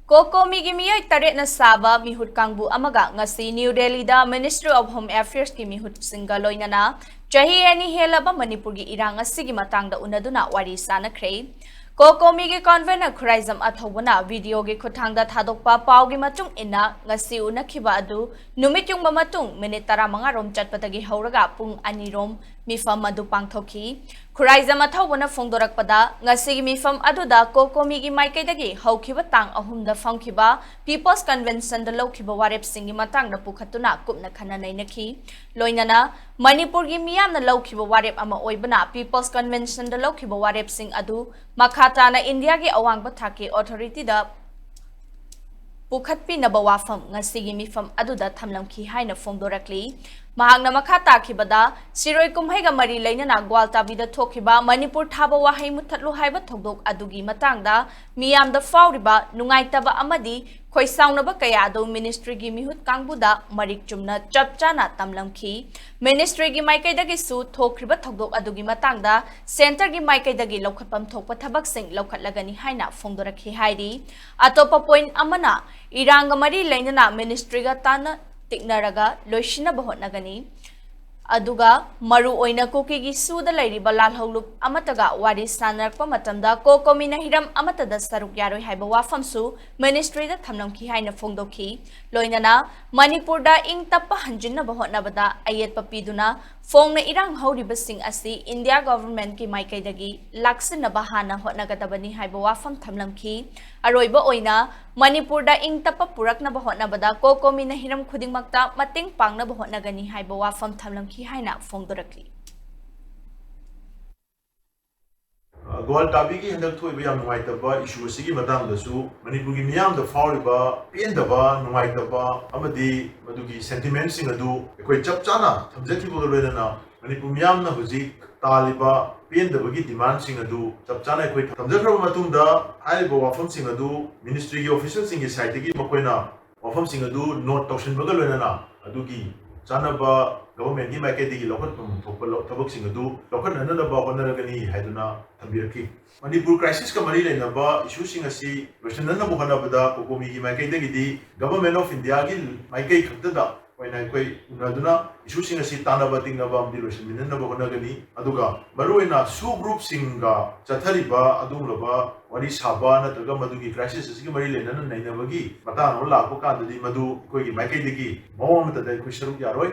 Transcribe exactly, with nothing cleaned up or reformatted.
ꯀꯣꯀꯣꯃꯤꯒꯤ ꯃꯤꯑꯣꯏ ꯇꯔꯦꯠꯅ ꯁꯥꯕ ꯃꯤꯍꯨꯠ ꯀꯥꯡꯕꯨ ꯑꯃꯒ ꯉꯁꯤ ꯅ꯭ꯌꯨ ꯗꯦꯜꯂꯤꯗ Ministry of Home Affairs ꯀꯤ ꯃꯤꯍꯨꯠꯁꯤꯡꯒ ꯂꯣꯏꯅꯅ ꯆꯍꯤ ꯑꯅꯤ ꯍꯦꯜꯂꯕ ꯃꯅꯤꯄꯨꯔꯒꯤ ꯏꯔꯥꯡ ꯑꯁꯤꯒꯤ ꯃꯇꯥꯡꯗ ꯎꯅꯗꯨꯅ ꯋꯥꯔꯤ ꯁꯥꯅꯈ꯭ꯔꯦ꯫ ꯀꯣꯀꯣꯃꯤꯒꯤ convener ꯈꯨꯔꯥꯏꯖꯝ ꯑꯊꯧꯕꯅ video ꯒꯤ ꯈꯨꯠꯊꯥꯡꯗ ꯊꯥꯗꯣꯛꯄ ꯄꯥꯎꯒꯤ ꯃꯇꯨꯡ ꯏꯟꯅ, ꯉꯁꯤ ꯎꯅꯈꯤꯕ ꯑꯗꯨ ꯅꯨꯃꯤꯠ ꯌꯨꯡꯕ ꯃꯇꯨꯡ ꯃꯤꯅꯤꯠ ꯇꯔꯥꯃꯉꯥ ꯔꯣꯝ ꯆꯠꯄꯗꯒꯤ ꯍꯧꯔꯒ ꯄꯨꯡ ꯑꯅꯤ ꯔꯣꯝ ꯃꯤꯐꯝ ꯑꯗꯨ ꯄꯥꯡꯊꯣꯛꯈꯤ꯫ ꯈꯨꯔꯥꯏꯖꯝ ꯑꯊꯧꯕꯅ ꯐꯣꯡꯗꯣꯔꯛꯄꯗ, ꯉꯁꯤꯒꯤ ꯃꯤꯐꯝ ꯑꯗꯨꯗ ꯀꯣꯀꯣꯃꯤꯒꯤ ꯃꯥꯏꯀꯩꯗꯒꯤ ꯍꯧꯈꯤꯕ ꯇꯥꯡ ꯑꯍꯨꯝꯗ ꯐꯝꯈꯤꯕ People's Convention ꯗ ꯂꯧꯈꯤꯕ ꯋꯥꯔꯦꯞꯁꯤꯡꯒꯤ ꯃꯇꯥꯡꯗ ꯄꯨꯈꯠꯇꯨꯅ ꯀꯨꯞꯅ ꯈꯟꯅ ꯅꯩꯅꯈꯤ꯫ ꯂꯣꯏꯅꯅ ꯃꯅꯤꯄꯨꯔꯒꯤ ꯃꯤꯌꯥꯝꯅ ꯂꯧꯈꯤꯕ ꯋꯥꯔꯦꯞ ꯑꯃ ꯑꯣꯏꯕꯅ People's Convention ꯗ ꯂꯧꯈꯤꯕ ꯋꯥꯔꯦꯞꯁꯤꯡ ꯑꯗꯨ ꯃꯈꯥ ꯇꯥꯅ ꯏꯟꯗꯤꯌꯥꯒꯤ ꯑꯋꯥꯡꯕ ꯊꯥꯛꯀꯤ authority ꯗ ꯄꯨꯈꯠꯄꯤꯅꯕ ꯋꯥꯐꯝ ꯉꯁꯤꯒꯤ ꯃꯤꯐꯝ ꯑꯗꯨꯗ ꯊꯝꯂꯝꯈꯤ ꯍꯥꯏꯅ ꯐꯣꯡꯗꯣꯔꯛꯂꯤ꯫ ꯃꯍꯥꯛꯅ ꯃꯈꯥ ꯇꯥꯈꯤꯕꯗ, ꯁꯤꯔꯣꯏ ꯀꯨꯝꯍꯩꯒ ꯃꯔꯤ ꯂꯩꯅꯅ ꯒ꯭ꯋꯥꯜꯇꯥꯕꯤꯗ ꯊꯣꯛꯈꯤꯕ ꯃꯅꯤꯄꯨꯔ ꯊꯥꯕ ꯋꯥꯍꯩ ꯃꯨꯠꯊꯠꯂꯨ ꯍꯥꯏꯕ ꯊꯧꯗꯣꯛ ꯑꯗꯨꯒꯤ ꯃꯇꯥꯡꯗ ꯃꯤꯌꯥꯝꯗ ꯐꯥꯎꯔꯤꯕ ꯅꯨꯡꯉꯥꯏꯇꯕ ꯑꯃꯗꯤ ꯈꯣꯏꯁꯥꯎꯅꯕ ꯀꯌꯥ ꯑꯗꯨ ministry ꯒꯤ ꯃꯤꯍꯨꯠ ꯀꯥꯡꯕꯨꯗ ꯃꯔꯤꯛ ꯆꯨꯝꯅ ꯆꯞ ꯆꯥꯅ ꯇꯝꯂꯝꯈꯤ꯫ Ministry ꯒꯤ ꯃꯥꯏꯀꯩꯗꯒꯤꯁꯨ ꯊꯣꯛꯈ꯭ꯔꯤꯕ ꯊꯧꯗꯣꯛ ꯑꯗꯨꯒꯤ ꯃꯇꯥꯡꯗ centre ꯒꯤ ꯃꯥꯏꯀꯩꯗꯒꯤ ꯂꯧꯈꯠꯐꯝ ꯊꯣꯛꯄ ꯊꯕꯛꯁꯤꯡ ꯂꯧꯈꯠꯂꯒꯅꯤ ꯍꯥꯏꯅ ꯐꯣꯡꯗꯣꯔꯛꯈꯤ ꯍꯥꯏꯔꯤ꯫ ꯑꯇꯣꯞꯄ point ꯑꯃꯅ, ꯏꯔꯥꯡꯒ ꯃꯔꯤ ꯂꯩꯅꯅ ministry ꯒ ꯇꯥꯟꯅ ꯇꯤꯛꯅꯔꯒ ꯂꯣꯏꯁꯤꯟꯅꯕ ꯍꯣꯠꯅꯒꯅꯤ꯫ ꯑꯗꯨꯒ ꯃꯔꯨ ꯑꯣꯏꯅ ꯀꯨꯀꯤꯒꯤ ꯏꯁꯨꯗ ꯂꯩꯔꯤꯕ ꯂꯥꯜꯍꯧꯂꯨꯞ ꯑꯃꯠꯇꯒ ꯋꯥꯔꯤ ꯁꯥꯅꯔꯛꯄ ꯃꯇꯝꯗ ꯀꯣꯀꯣꯃꯤꯅ ꯍꯤꯔꯝ ꯑꯃꯠꯇꯗ ꯁꯔꯨꯛ ꯌꯥꯔꯣꯏ ꯍꯥꯏꯕ ꯋꯥꯐꯝꯁꯨ ministry ꯗ ꯊꯝꯂꯝꯈꯤ ꯍꯥꯏꯅ ꯐꯣꯡꯗꯣꯛꯈꯤ꯫ ꯂꯣꯏꯅꯅ ꯃꯅꯤꯄꯨꯔꯗ ꯏꯪ ꯇꯞꯄ ꯍꯟꯖꯤꯟꯅꯕ ꯍꯣꯠꯅꯕꯗ ꯑꯌꯦꯠꯄ ꯄꯤꯗꯨꯅ ꯐꯣꯡꯅ ꯏꯔꯥꯡ ꯍꯧꯔꯤꯕꯁꯤꯡ ꯑꯁꯤ India government ꯀꯤ ꯃꯥꯏꯀꯩꯗꯒꯤ ꯂꯥꯛꯁꯤꯟꯅꯕ ꯍꯥꯟꯅ ꯍꯣꯠꯅꯒꯗꯕꯅꯤ ꯍꯥꯏꯕ ꯋꯥꯐꯝ ꯊꯝꯂꯝꯈꯤ꯫ ꯑꯔꯣꯏꯕ ꯑꯣꯏꯅ, ꯃꯅꯤꯄꯨꯔꯗ ꯏꯪ ꯇꯞꯄ ꯄꯨꯔꯛꯅꯕ ꯍꯣꯠꯅꯕꯗ ꯀꯣꯀꯣꯃꯤꯅ ꯍꯤꯔꯝ ꯈꯨꯗꯤꯡꯃꯛꯇ ꯃꯇꯦꯡ ꯄꯥꯡꯅꯕ ꯍꯣꯠꯅꯒꯅꯤ ꯍꯥꯏꯕ ꯋꯥꯐꯝ ꯊꯝꯂꯝꯈꯤ ꯍꯥꯏꯅ ꯐꯣꯡꯗꯣꯔꯛꯂꯤ꯫ ꯒ꯭ꯋꯥꯜꯇꯥꯕꯤꯒꯤ ꯍꯟꯗꯛ ꯊꯣꯛꯏꯕ ꯌꯥꯝ ꯅꯨꯡꯉꯥꯏꯇꯕ issue ꯑꯁꯤꯒꯤ ꯃꯇꯥꯡꯗꯁꯨ ꯃꯅꯤꯄꯨꯔꯒꯤ ꯃꯤꯌꯥꯝꯗ ꯐꯥꯎꯔꯤꯕ ꯄꯦꯟꯗꯕ, ꯅꯨꯡꯉꯥꯏꯇꯕ ꯑꯃꯗꯤ ꯃꯗꯨꯒꯤ sentiment ꯁꯤꯡ ꯑꯗꯨ ꯑꯩꯈꯣꯏ ꯆꯞ ꯆꯥꯅ ꯊꯝꯖꯈꯤꯕꯒ ꯂꯣꯏꯅꯅ ꯃꯅꯤꯄꯨꯔ ꯃꯤꯌꯥꯝꯅ ꯍꯧꯖꯤꯛ ꯇꯥꯜꯂꯤꯕ ꯄꯦꯟꯗꯕꯒꯤ demand ꯁꯤꯡ ꯑꯗꯨ ꯆꯞ ꯆꯥꯅ ꯑꯩꯈꯣꯏ ꯊꯝꯖꯈ꯭ꯔꯕ ꯃꯇꯨꯡꯗ, ꯍꯥꯏꯔꯤꯕ ꯋꯥꯐꯝꯁꯤꯡ ꯑꯗꯨ ministry ꯒꯤ official ꯁꯤꯡꯒꯤ side ꯇꯒꯤ ꯃꯈꯣꯏꯅ ꯋꯥꯐꯝꯁꯤꯡ ꯑꯗꯨ note ꯇꯧꯁꯤꯟꯕꯒ ꯂꯣꯏꯅꯅ ꯑꯗꯨꯒꯤ ꯆꯥꯅꯕ ꯒꯚꯔꯟꯃꯦꯟꯒꯤ ꯃꯥꯏꯀꯩꯗꯒꯤ ꯂꯧꯈꯠꯐꯝ ꯊꯣꯛꯄ ꯂꯧ- ꯊꯕꯛꯁꯤꯡ ꯑꯗꯨ ꯂꯧꯈꯠꯅꯅꯕ ꯍꯣꯠꯅꯔꯒꯅꯤ ꯍꯥꯏꯗꯨꯅ ꯊꯝꯕꯤꯔꯛꯈꯤ꯫ ꯃꯅꯤꯄꯨꯔ ꯀ꯭ꯔꯥꯏꯁꯤꯁꯀ ꯃꯔꯤ ꯂꯩꯅꯕ ꯏꯁꯨꯁꯤꯡ ꯑꯁꯤ ꯂꯣꯏꯁꯤꯟꯅꯅꯕ ꯍꯣꯠꯅꯕꯗ ꯀꯣꯀꯣꯃꯤꯒꯤ ꯃꯥꯏꯀꯩꯗꯒꯤꯗꯤ Government of Indiaꯒꯤ ꯃꯥꯏꯀꯩ ꯈꯛꯇꯗ ꯑꯣꯏꯅ ꯑꯩꯈꯣꯏ ꯎꯅꯗꯨꯅ ꯏꯁꯨꯁꯤꯡ ꯑꯁꯤ ꯇꯥꯟꯅꯕ ꯇꯤꯡꯅꯕ ꯑꯃꯗꯤ ꯂꯣꯏꯁꯤꯟꯃꯤꯟꯅꯅꯕ ꯍꯣꯠꯅꯒꯅꯤ꯫ ꯑꯗꯨꯒ ꯃꯔꯨꯑꯣꯏꯅ ꯁꯨ ꯒ꯭ꯔꯨꯞꯁꯤꯡꯒ ꯆꯠꯊꯔꯤꯕ ꯑꯗꯨꯒꯨꯝꯂꯕ ꯋꯥꯔꯤ ꯁꯥꯕ ꯅꯠꯇ꯭ꯔꯒ ꯃꯗꯨꯒꯤ ꯀ꯭ꯔꯥꯏꯁꯤꯁ ꯑꯁꯤꯒꯤ ꯃꯔꯤ ꯂꯩꯅꯅ ꯅꯩꯅꯕꯒꯤ ꯃꯇꯥꯡ ꯑꯃ ꯂꯥꯛꯄ ꯀꯥꯟꯗꯗꯤ ꯃꯗꯨ ꯑꯩꯈꯣꯏꯒꯤ ꯃꯥꯏꯀꯩꯗꯒꯤ ꯃꯑꯣꯡ ꯑꯃꯠꯇꯗ ꯑꯩꯈꯣꯏ ꯁꯔꯨꯛ ꯌꯥꯔꯣꯏ꯫